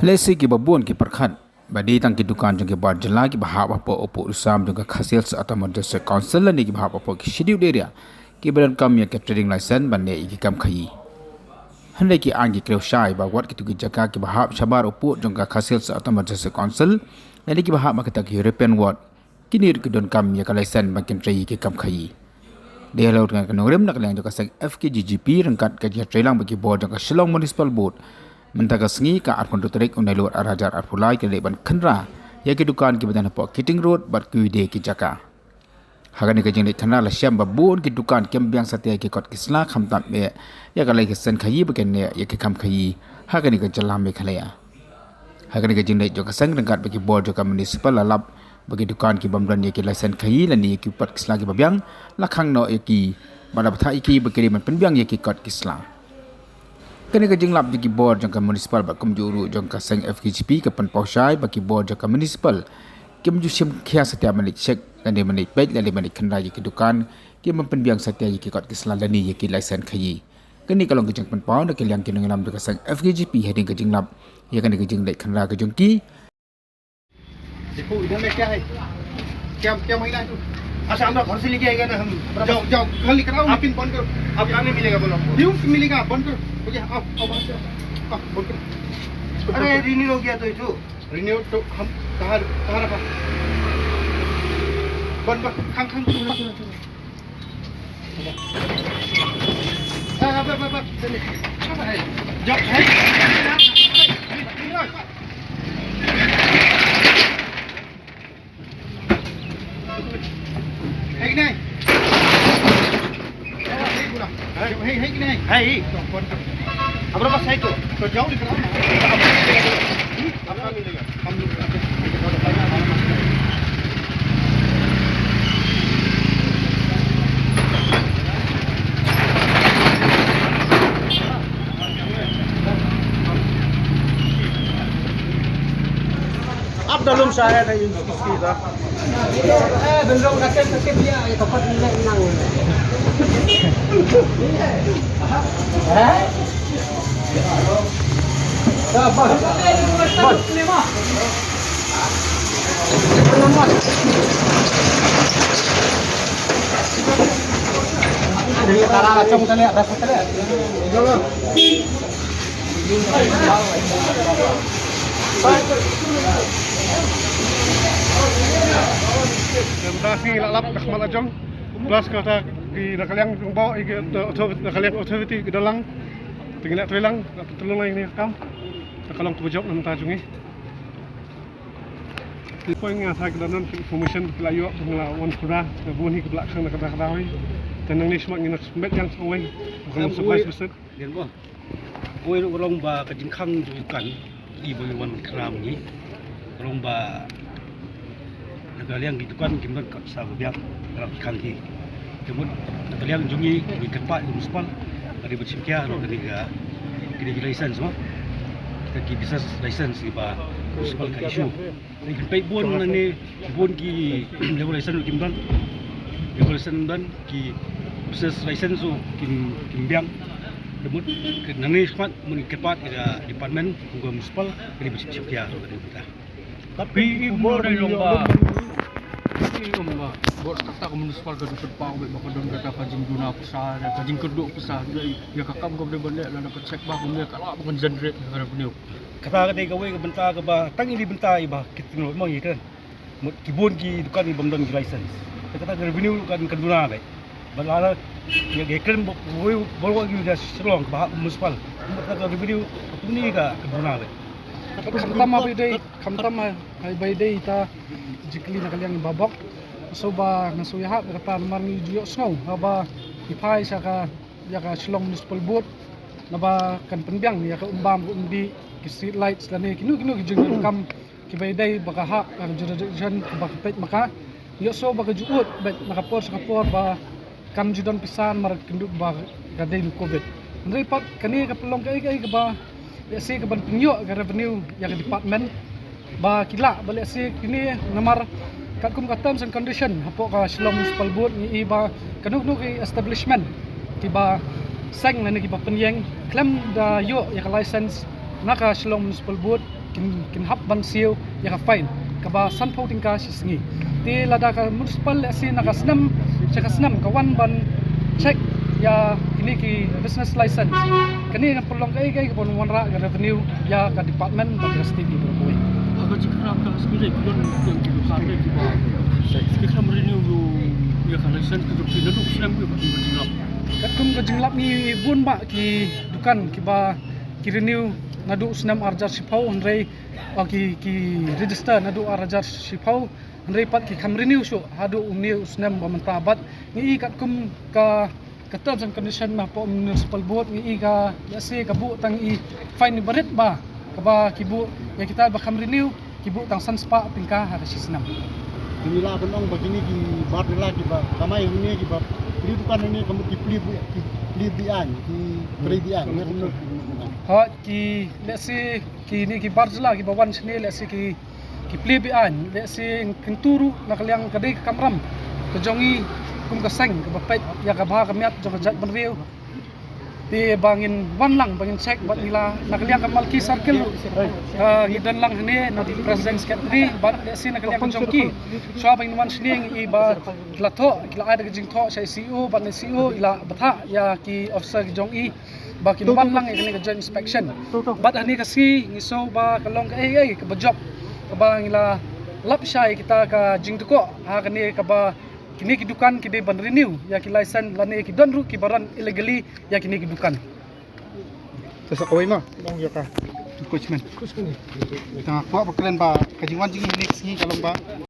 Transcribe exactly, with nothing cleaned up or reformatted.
Lehse kiba bun ki pyrkhat ba dei tang ki dukan jong ki bar jylla kiba hap hapoh u pud u sam jong ka Khasi Hills Autonomous District Council lane kiba hap hapoh ki Scheduled Area kiba donkam ïa ka trading license ban leh ïa ki kam khaïi. Hynrei ki aiñ ki kdew shai ba wat kito ki jaka kiba hap shabar u pud jong ka Khasi Hills Autonomous District Council lane kiba hap ha kita ki European Ward, kine ruh ki donkam ïa ka license ban kin trei ïa ki kam khaïi. Dei halor kane ka nongrim na ka liang jong ka seng F K J G P ryngkat ka jingïatreilang bad ki bor jong ka Shillong Municipal Board, mynta ka sngi ka arphew hynriew tarik u Naiwieng ar hajar arphew lai ki la leit ban khynra ïa ki dukan kiba don hapoh Keating Road bad kiwei de ki jaka. Ha kane ka jingleit khynra la shem ba bun ki dukan kim biang satia ïa ki kot ki sla, khamtam eh ïa ka license khaïi ba kin leh ïa ki kam khaïi ha kane ka jylla Meghalaya. Ha kane ka jingleit jong ka seng ryngkat bad ki bor jong ka municipal la lap ba ki dukan ki bym don ïa ki license khaïi lane ïa ki kot ki sla kiba biang la khang noh ïa ki bad la bthah ïa ki ba ki dei ban pynbiang ïa ki kot ki sla. Kane ka jinglap jong ki bor jong ka municipal bad kumjuh ruh jong ka seng F K J P ka pynpaw shai ba ki bor jong ka municipal kim ju shim khia satia ban leit check lane ban leit peit lane ban leit khynra ïa ki dukan ki bym pynbiang satia ïa ki kot ki sla lane ïa ki license khaïi. Kane ka long ka jingpynpaw na ka liang ki nongïalam jong ka seng F K J P hadien ka jinglap ïa kane ka jingleit khynra ka jong ki. देखो, इधर में क्या है? क्या, क्या महिला है तू? अच्छा, हम लोग घर से लेके आएगा ना हम। जाओ, जाओ, घर लेकर आओ, आप, लेकिन बंद करो। आप कहाँ में मिलेगा बोलो हमको? यूं से मिलेगा, बंद करो। ओके, आओ, आओ, बाहर से आओ। आओ, बंद करो। अरे, रिन्यू हो गया तो ये तो। रिन्यू तो हम कहाँ, कहाँ रखा? बंद, बंद, खंग, खंग, खंग। Ab da lum sa hai da yin ski da. Eh, belum kata kata dia ya tempat ni nang. Eh? Plus kata ki na ka liang jong bor, ki authority, na ka liang authority ki don lang. Te ngi la trei lang, la pynlong lang ïa kane ka kam. Te ka long kaba jop na ka bynta jong ngi. Ki poi nga sa ki don ki information ki la ïoh, ki la wan khura, ka bun hi ki la khang na ka bynta ka daw hi. Te nangne smat ngi na smat yang sawai. Ka long surprise visit. Wei ruh ka long ba ka jingkhang jong ki dukan, i ba ngi wan khram ngi. Ka long ba na ka liang ki dukan kim don kot sa ba biang, ka long ki khang ki. Te mut na ka liang jong ngi, ngi kyrpad ïa ka municipal, ka dei ban shim khia halor kane ka, kane ka license mo. Kita ki business license kiba municipal ka issue. Ngi peit bun nangne, bun ki liquor license ruh kim don. Liquor license kim don, ki business license ruh kim, kim biang. Te mut nangne smat mut ngi kyrpad ïa ka department, kum ka municipal, ka dei ban shim khia ruh ka dei ban ta. Tapi i bor dei long ba, i long ba bor kata ka municipal ka dei ban pynpaw ba ka don kata ka jingduna pisa, ka jingkyrduh pisa ïa ka kam ka dei ban leh, lada ka check ba ka dei ka lah ba kan generate ka revenue. Kata ka dei kawei ka bynta kaba tang ïa ka bynta ïa ba ki tnga mo ïa ka. Mut ki bun ki dukan ki bym don ki license. Te kata ka revenue kan, kan duna beit. Ba la la ïa ka kren ba wei ba ki da Shillong ba municipal. Mut kata ka revenue ka puni ka, kan duna beit. Khamtam ba dei, khamtam ba dei ta jingkylli na ka liang ba bok. So ba nga shu ïahap kata namar ngi ju ïohsngew ba ki phai sha ka ïa ka Shillong Municipal Board naba kan pynbiang ïa ka um bam ka um dih, ki street lights lane kino kino ki jingdonkam kiba ïadei ba ka hap ka jurisdiction kaba ka peit ma ka. Ïohsngew ba ka ju ud beit na ka por sha ka por ba kam ju don pisa namar kynduh ba ka dei na covid. Hynrei pat kane ka pynlong kaei kaei kaba lehse kaban pynïoh ka revenue ïa ka department ba ki lah ba lehse kine namar katkum ka terms and condition hapoh ka Shillong Municipal Board ngi i ba kano kano ki establishment kiba seng lane kiba pynïeng khlem da ïoh ïa ka license na ka Shillong Municipal Board kin, kin hap ban siew ïa ka fine kaba sanphew tyngka shi sngi. Te lada ka municipal lehse na ka snem sha ka snem ka wan ban check ïa kine ki business license, kane kan pynlong kaei kaei kaban wanrah ka revenue ïa ka department bad ka state ni baroh kawei. Ha ka jingkhram ka state ki don ki dukan ki ba ki khram renew ïa ka license ki jong ki naduh snem ïa ka jinglap. Katkum ka jinglap ngi bun bah ki dukan kiba ki renew naduh snem ar hajar shiphew, hynrei, oh, ki, ki register naduh ar hajar shiphew, hynrei pat ki kham renew shuh haduh une u snem ba mynta. Bad ngi i katkum ka, ka terms and condition na pdeng municipal board, ngi i ka, lehse ka buh tang i fine barit ba kaba ki buh ïa kita ba kham renew, ki buh tang san spah tyngka ha ka shi snem. Te ngi lah ban ong ba kine ki bar jylla kiba kamai hangne kiba plie dukan hangne ka mut ki plie be-, ki plie beaiñ, ki trei beaiñ. Hooid, ki, lehse kine ki bar jylla kiba wan shane lehse ki, ki plie beaiñ, lehse kyntu ruh na ka liang ka dei ka kamram ka jong i kum ka seng kaba peit ïa ka bha ka miat jong ka jaitbynriew. Te ba ngin wan lang ba ngin check bad ngi la na ka liang ka Malki Circle ruh, ah, ngi don lang hangne na ki president secretary bad lehse na ka liang ka jong ki. Shuwa ba ngin wan shane ngi i ba ki la thoh, ki la ai da ka jingthoh sha i C E O bad na i C E O i la bthah ïa ki officer ki jong i ba kin wan lang ïa kane ka joint inspection. Bad hangne ka sngi ngi sngew ba ka long kaei kaei kaba jop kaba ngi la lap shai kita ka jingdukok ha kane kaba kine ki dukan ki dei ban renew ïa ki license lane ki don ruh kiba run illegally ïa kine ki dukan. Te sa kawei ma long ïa ka encroachment. Tang kwah ba kren ba ka jingwan jong ngi hangne ka sngi ka long ba